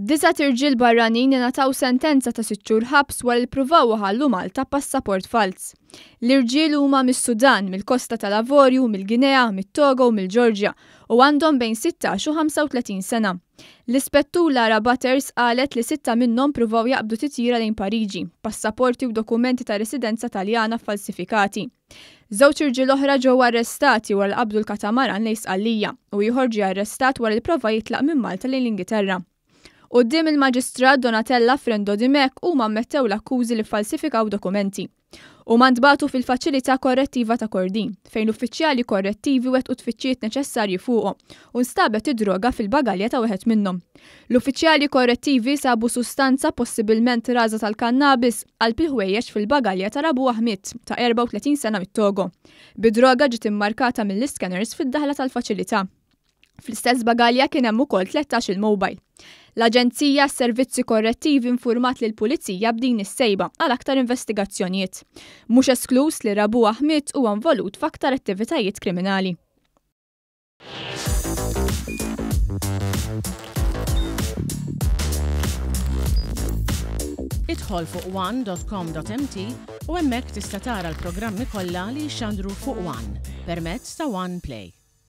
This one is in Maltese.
Disat irġiel barranin ingħataw sentenza ta' sitt xhur ħabs wara li ppruvaw iħallu Malta b'passaport falz. L-irġiel huma mis-Sudan, mill-Kosta tal-Avorju, mill-Guinea, mit-Togo u mill-Ġorġja u għandhom bejn 16 u 35 sena. L-Ispettur Lara Butters qalet li sitta minnhom ppruvaw jaqbdu titjira lejn Pariġi, b'passaporti u dokumenti ta' residenza Taljana ffalsifikati. Żewġ irġiel oħra ġew arrestati wara li qabdu l-katamaran lejn Sqallija u ieħor ġie arrestat wara li prova jitlaq minn Malta lejn l-Ingiterra. Quddiem il-Maġistrat Donatella Frendo Dimech huma ammettew l-akkużi li ffalsifikaw dokumenti. Huma ntbagħtu fil-Faċilità Korrettiva ta' Kordin, fejn l-uffiċjali korrettivi wettqu tfittxijiet neċessarji fuqhom u nstabet id-droga fil-bagalja ta' wieħed minnhom. L-uffiċjali korrettivi sabu sustanza possibilment raża tal-kannabis qalb il-ħwejjeġ fil-bagalja ta' Rabu Ahmed, ta' 34 sena mit-Togo. Bid-droga ġiet immarkata mill-iscanners fid-daħla tal-faċilità. Fl-istess bagalja kien hemm ukoll 13-il mobile. L-Aġenzija għas-Servizzi Korrettivi infurmat lill-Pulizija b'din is-sejba għal aktar investigazzjonijiet. Mhux eskluż li Rabu Ahmed huwa involut f'aktar attivitajiet kriminali. Idħol fuq one.com.mt u hemmhekk tista' tara l-programmi kollha li jixxandru fuq One permezz ta' One Play.